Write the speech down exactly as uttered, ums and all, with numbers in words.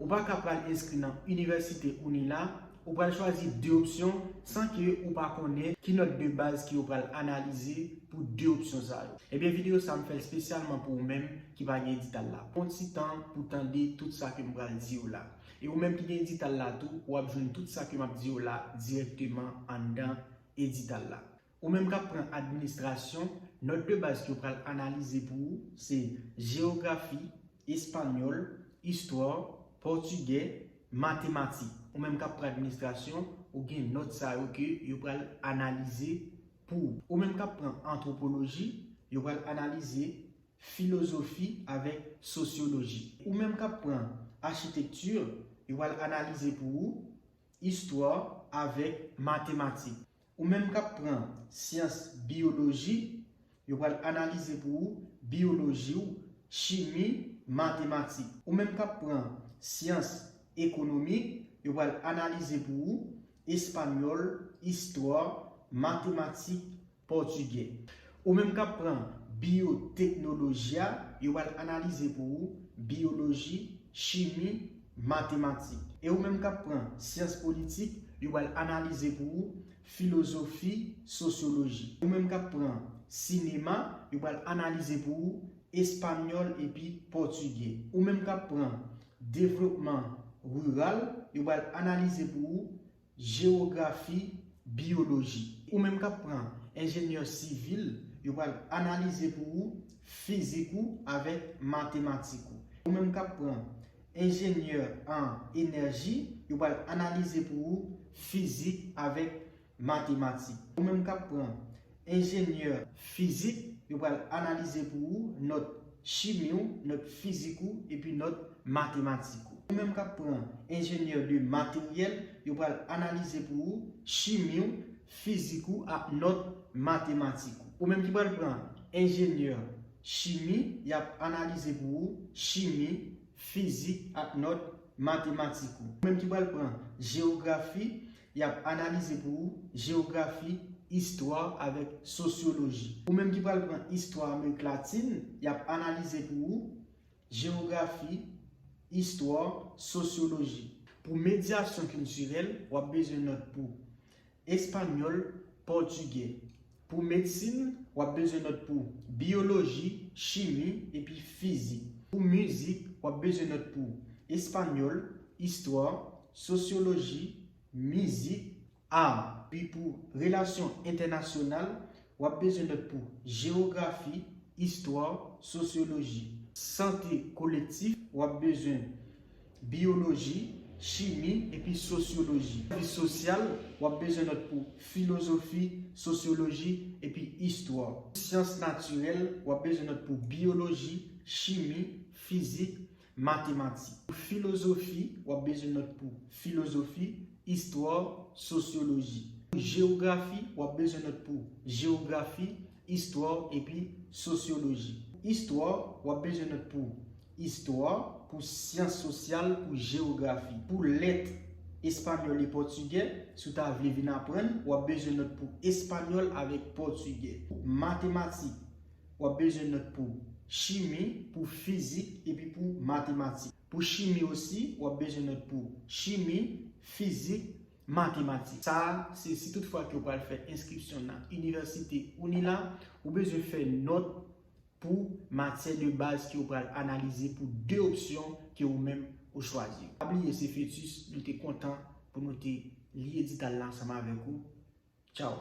Ou pa ka pral enskri nan inivèsite UNILA, ou pral chwazi de opsyon san ke ou pa konnen ki nòt de baz ke yo pral analize pou de opsyon sa yo. Ebyen, videyo sa a m fè l espesyalman pou ou menm ki pa gen edital la. Pran ti tan pou tande tout sa ke m pral di w la. E ou menm ki gen edital la tou, w ap jwenn tout sa ke m ap di w la dirèkteman anndan edital la. Ou menm k ap pran administrasyon, nòt de baz ke yo pral analize pou ou se jewografi, espanyòl, istwa, pòtigè, matematik. Ou menm k ap pran administrasyon, ou gen nòt sa yo ke yo pral analize pou ou. Ou menm k ap pran antwopoloji, yo pral analize filozofi avèk sosyoloji. Ou menm k ap pran achitekti, yo pral analize pou ou istwa avèk matematik. Ou menm k ap pran syans biyoloji, yo pral analize pou ou biyoloji w, chimi, matematik. Ou menm k ap pran syans ekonomik, yo pral analize pou ou espanyòl, istwa, matematik, pòtigè. Ou menm k ap pran biyoteknoloji a, yo pral analize pou ou biyoloji, chimi, matematik. E ou menm k ap pran syans politik, yo pral analize pou ou filozofi, sosyoloji. Ou menm k ap pran sinema, yo pral analize pou ou espanyòl epi pòtigè. Ou menm k ap pran devlopman riral, yo pral analize pou ou jewografi, biyoloji. Ou menm k ap pran enjenyè sivil, yo pral analize pou ou fizik ou avèk matematik ou. Ou menm k ap pran enjenyè an enèji, yo pral analize pou ou fizik avèk matematik. Ou menm k ap pran enjenyè fizik, yo pral analize pou ou nòt chimi w, nòt fizik ou, epi nòt matematik ou. Ou menm k ap pran enjenyè de materyèl, yo pral analize pou ou chimi w, fizik ou ak nòt matematik ou. Ou menm ki pral pran enjenyè chimi, y ap analize pou ou chimi, fizik ak nòt matematik ou. Ou menm ki pral pran jewografi, y ap analize pou ou jewografi, istwa avèk sosyoloji. Ou menm ki pral pran istwa Amerik Latin, y ap analize pou ou jewografi, istwa, sosyoloji. Pou medyasyon kiltirèl, w ap bezwen nòt pou espanyòl, pòtigè. Pou medsin, w ap bezwen nòt pou biyoloji, chimi, epi fizik. Pou mizik, w ap bezwen nòt pou espanyòl, istwa, sosyoloji, mizik, a. Epi pou relasyon entènasyonal, w ap bezwen nòt pou jewografi, istwa, sosyoloji. Sante kolektif, w ap bezwen biyoloji, chimi, epi sosyoloji. Sèvis sosyal, w ap bezwen nòt pou filozofi, sosyoloji, epi istwa. Syans natirèl, w ap bezwen nòt pou biyoloji, chimi, fizik, matematik. Pou filozofi, w ap bezwen nòt pou filozofi, istwa, sosyoloji. Pou jewografi, w ap bezwen nòt pou jewografi, istwa, epi sosyoloji. Istwa, w ap bezwen nòt pou istwa, pou syans sosyal, pou jewografi. Pou lèt espanyòl e pòtigè, si w ta vle vin aprann, w ap bezwen nòt pou espanyòl avèk pòtigè. Pou matematik, w ap bezwen nòt pou chimi, pou fizik, epi pou matematik. Pou chimi osi, w ap bezwen nòt pou chimi, fizik, matematik. Sa a, se si toutfwa ke w pral fè enskripsyon nan inivèsite UNILA, ou bezwen fè nòt pou matyè de baz ke w pral analize pou de opsyon ke ou menm ou chwazi. Pa bliye, se Fetus, nou te kontan pou nou te li edital la ansanm avèk ou. Tchaw!